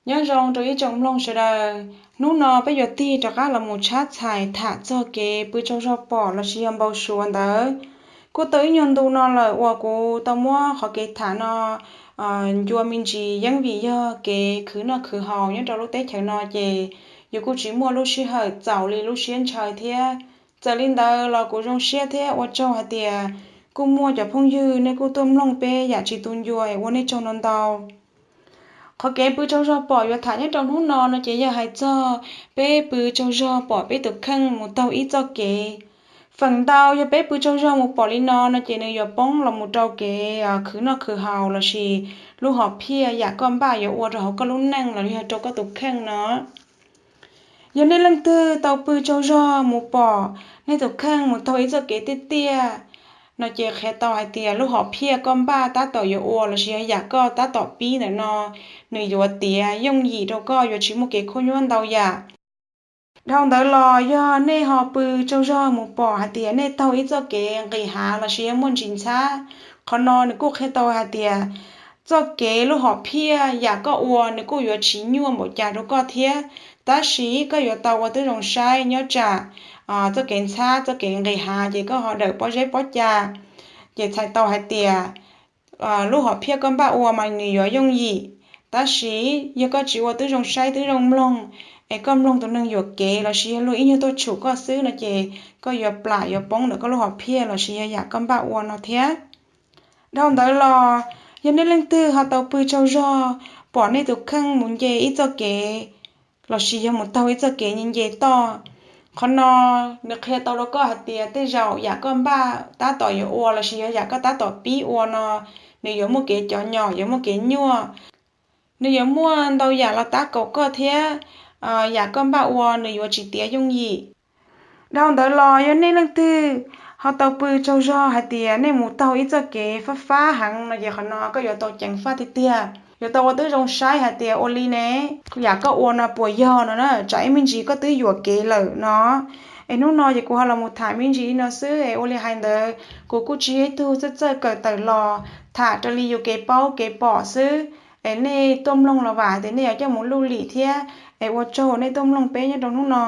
Nyob zoo rau ib tsoom mloog sawv daws, hnub no peb yuav tig rov qab los mus tshab txhais tham txog kev pw tsaug zog pom lossis yog npau suav ntawd. Kuj tau ib nyuag ntu no lawm uas kuv tau muab qhov kev tham no ncua me ntsis, yeeb vim yog kev khwv noj khwv haus nyob rau lub teb chaws no ces yus kuj tsis muaj lub sij hawm txaus li lub siab ntshaw thiab. Txawm li ntawd los kuv zoo siab thiab ua tsaug hais tias kuj muaj cov phooj ywg nej kuj tuaj mloog peb yam tsis tu ncua es ua nej tsaug ntau ntau. Qhov kev pw tsaug zog pom yuav tham nyob rau hnub no no ces yog hais txog peb pw tsaug zog pom peb tus kheej mus taug ib txoj kev. Feem ntau yog peb pw tsaug zog mus pom li no no ces nws yuav poob los mus rau kev khwv noj khwv haus lossis lub hom phiaj yam koj npaj yuav ua rau hauv koj lub neej los yog rau koj tus kheej no. Yog nej leej twg tau pw tsaug zog mus pom nej tus kheej mus taug ib txoj kev tiaj tiaj no ces qhia tau hais tias lub hom phiaj koj npaj tab tom yuav ua lossis yog yam koj tab tom pib ntawm no nws yuav tiav yooj yim rau koj, yuav tsis muaj kev khuab nyuab ntau yam. Dhau ntawd los yog nej ho pw tsaug zog mus pom hais tias nej taug ib txoj kev nqis hav lossis yog muaj ntsis ntxhab, qhov no nws kuj qhia tau hais tias txoj kev lub hom phiaj yam koj ua nws kuj yuav tsis nyuaj npaum cas rau koj thiab. Tab sis koj yuav tau ua tib zoo saib nyob tsam txoj kev ntxhab txoj kev nqis hav ces koj ho dawm pob zeb pob ca, ces txhais tau hais tias lub hom phiaj koj npaj ua mas nws yuav yooj yim. Tab sis yog koj tsis ua tib zoo saib tib zoo mloog, es koj mloog tus neeg yuam kev lossis yog luag ib nyuag tuaj tshum koj xwb no ces koj yuav plam yuav poob ntawm koj lub hom phiaj lossis yog yam koj npaj ua no thiab. Dhau ntawd los yog nej leej twg ho tau pw tsaug zog pom nej tus kheej mus nce ib txoj kev lossis yog mus taug ib txoj kev nce nce toj, qhov no nws qhia tau rau koj hais tias tej zaum yam koj npaj tab tom yuav ua lossis yog yam koj tab tom pib ua no nws yuav muaj kev cov nyom, yuav muaj kev nyuaj, nws yuav muaj ntau yam los tab kaum koj thiab yam koj npaj ua nws yuav tsis tiav yooj yim. Dhau ntawd los yog nej leej twg ho tau pw tsaug zog hais tias nej mus taug ib txoj kev fab fab heev no ces qhov no koj yuav tau ceev faj tiag tiag, yuav tau ua tib zoo saib hais tias ua li ne, yam koj ua no puas yog no na, tsam ib me ntsis koj twb yuam kev lawm no. Es hnub no ces kuv ho los mus tham me ntsis li no xwb es ua li hais ntawd kuv kuj tsis yog ib tug txawj txawj kawm tawm los, tham raws li yus kev paub kev pom xwb. Es nej tuaj mloog los vam hais tias nej yuav coj mus luj lim thiab, es ua tsaug nej tuaj mloog peb nyob rau hnub no.